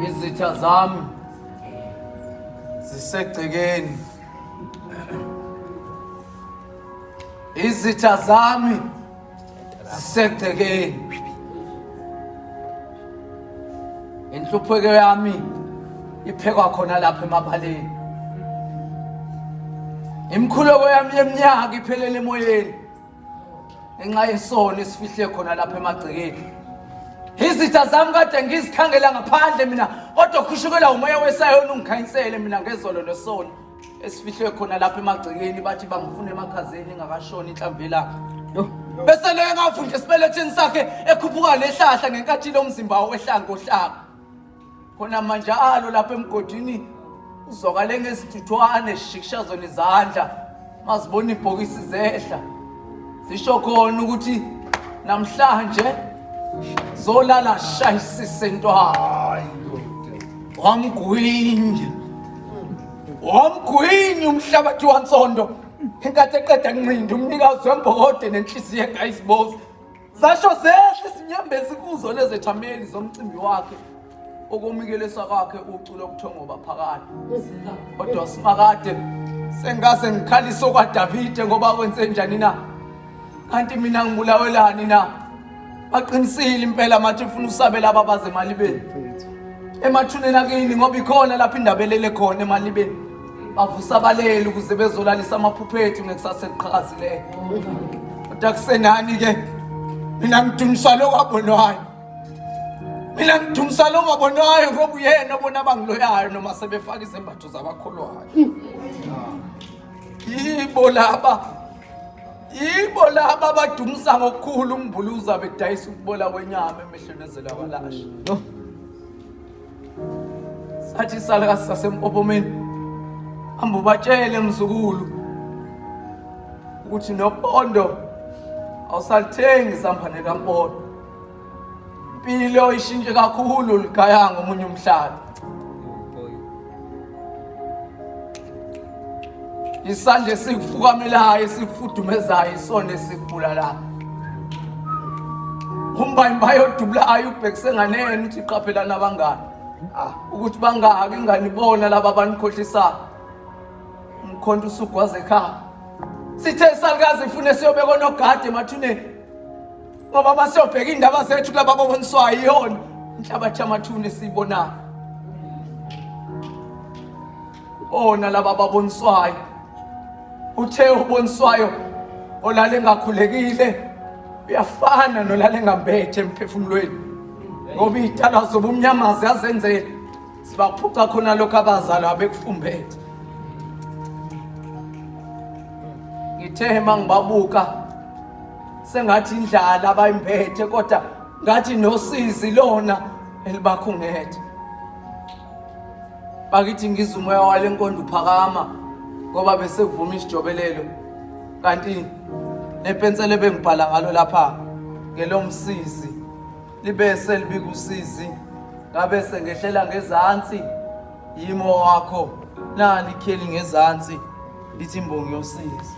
Izitha zami zisegcekeni. Izitha zami zisegcekeni. Inhlupheko yami iphekwa khona lapha emabaleni. Imikhuleko yami yeminyaka iphelele emoyeni. Ngenxa yesono esifihle khona lapha emagcekeni. Izitha zami kade ngizikhangela ngaphandle mina kodwa khushukela umoya wesayoni ungikhanyisele mina ngezolo nesono esifihlwe khona lapha emagcekeni bathi bangifuna emakhazeni ingakashoni inhlamvu yelanga. Bese leyo ngavundla esibelethweni sakhe ekhuphuka nehlahla ngenkathi lo mzimba wehla ngohlaka. Khona manjalo lapha emgodini uzwakale ngezithuthwane zishikisha zona izandla mazibona ibhokisi zehla zisho khona ukuthi namhlanje zolala shayisise ntwana wamgwinya wamgwinya umhlabathi wansondo inkathi eqeda nqindi umnikazi wembokode nenhliziyo egayisibozi Zasho zehla izinyembezi kuzo lezethameli zomcimbi wakhe okomikelisa kwakhe ucu lobuthongo baphakade. Kodwa simakade sengaze ngikhalise okwaDavide ngoba kwenze njani na? Kanti mina ngibulawelani na? Baqinisile impela mathi ufuna usabela ababaze emalibeni. Emathuneni akini ngoba ikhona lapho indaba elele khona emalibeni. Bavusa abaleli ukuze bezolalisa amaphupho ethu ngekusasa eliqhakazileyo. Kodwa kusenani ke mina ngidumisa lo kwabonwayo. Mina ngidumisa lo ngabonwayo ngoba uyena obona abangiloyayo noma sebefaka izembatho zabakholwayo. Yibo laba yibo laba abadumisa ngokukhulu umbuluza bedayisa ukubola kwenyama emehlweni ezela kwalasha. Sathi isalukazi sasempophomeni hamba ubatshele mzukulu ukuthi nopondo awusalithengi izambane lampondo. Impilo ishintshe kakhulu ligayanga omunye umhlaba. Isandla esikufukamelayo esikufudumezayo isona esikubulalayo. Umbayimbayi odubulayo ubhekise nganeni uthi qaphelani abangani. Ah, ukuthi bangaki inganibona laba abanikhohlisayo. Umkhonto usugwaza ekhaya. Sithe isalukazi ifune siyobeka onogada emathuneni. Ngoba masiyobheka indaba zethu kulaba ababoniswayo iyona inhlabathi yamathuna esiyibonayo. Bona laba ababoniswayo. Uthe uboniswayo olale engakhulekile uyafana nolale engambethe emphefumulweni. Ngoba iy'dalwa zobumnyama ziyazenzela. Sibaphuca khona lokho abazalwa bekufumbethe. Ngithe mangibabuka sengathi indlala abayimbethe kodwa ngathi nosizi lona elibakhungethe. Bakithi ngizwa umoya wale nkondo uphakama ngoba bese kuvuma isijobelelo kanti nepensela ebengibhala ngalo lapha ngelomsizi libe selibika usizi ngabe sengehlela ngezansi yimo wakho nali ikheli ngezansi lithi imbongi yosizi.